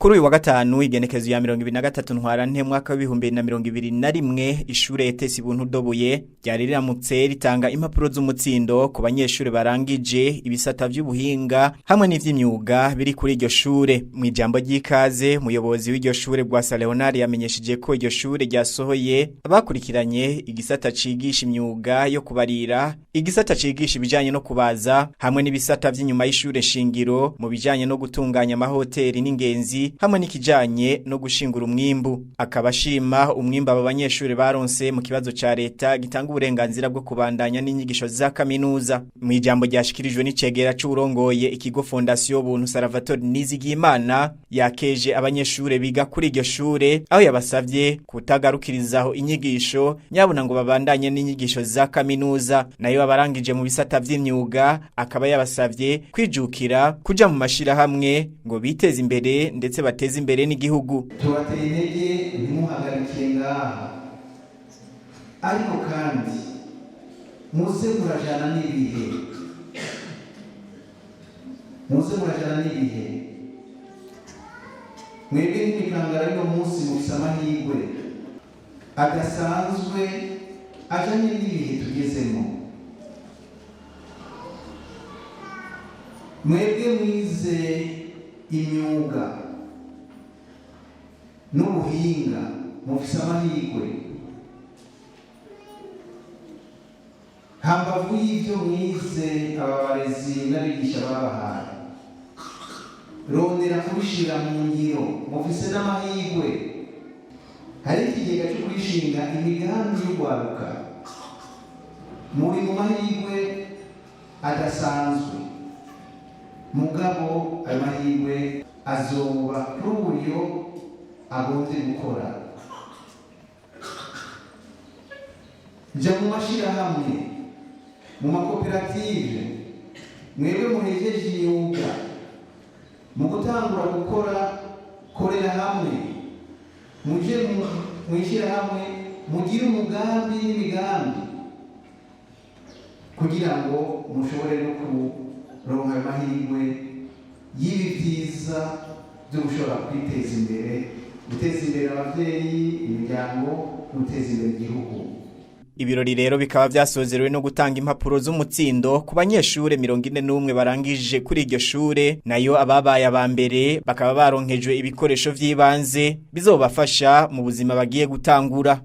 Kuri uyu wa gatanu, igenekezo ya 23 Ntwarante mwaka w'2021, ishure ETS Buntu Dobuye ryari riramutse ritanga impapuro z'umutsindo ku banyeshure barangije ibisata vy'ubuhinga hamwe n'ivy'imyuga biri kuri iryo shure. Mu ijambo ry'ikaze, umuyobozi w'iryo shure Rwasa Leonard yamenyesheje ko iryo shure ryasohoye abakurikiranye igisata cigisha imyuga yo kubarira, igisata cigisha ibijanye no kubaza hamwe n'ibisata vy'inyuma y'ishure shingiro mu bijanye no gutunganya amahoteli n'ingenzi hamwe n'ikijanye no gushingura umwimbu. Akaba ashima umwimbu aba banyeshure baronse mu kibazo ca leta gitanga uburenganzira bwo kubandanya n'inyigisho za kaminuza. Mu ijambo ryashikirijwe n'icegera c'urongoye ikigo Fondation Buntu, Salvatore Nizigiyimana, yakeje abanyeshure biga kuri iryo shure, aho yabasavye kutagarukirizaho inyigisho, nyabuna ngo babandanye n'inyigisho za kaminuza. Nayo abarangije mu bisata vy'imyuga akaba yabasavye kwijukira kuja mu mashirahamwe ngo biteze imbere ndetse bateze imbere n'igihugu. Tubateye intege, ntimuhagarike ngaha, ariko kandi muze murajana n'ibihe, muze murajana n'ibihe. Mwebwe n'imikangara y'uno munsi mufise amahirwe adasanzwe ajanye n'ibihe tugezemo. Mwebwe mwize imyuga n'ubuhinga mufise amahirwe. Hambavu y'ibyo mwize, aba barezi n'abigisha babahaye, rondera kubishira mu ngiro. Mufise n'amahirwe, hari ikigega cyo kwishinga imigambi y'urwaruka. Muri mu mahirwe adasanzwe, mugabo ayo mahirwe azoba kuri uburyo agombye gukora. Jya mu mashyirahamwe, mu makoperative. Mwebwe muhejeje imyuga, mu gutangura gukora, korera hamwe, muje mu ishyirahamwe, mugire umugambi n'imigambi kugira ngo mushobore no kuronka ayo mahirwe y'ibi byiza byo gushobora kwiteza imbere, guteza imbere ababyeyi, imiryango, guteza imbere igihugu. Ibirori rero bikaba vyasozerewe no gutanga impapuro z'umutsindo ku banyeshure 41 barangije kuri iryo shure. Nayo ababaye aba mbere bakaba baronkejwe ibikoresho vy'ibanze bizobafasha mu buzima bagiye gutangura.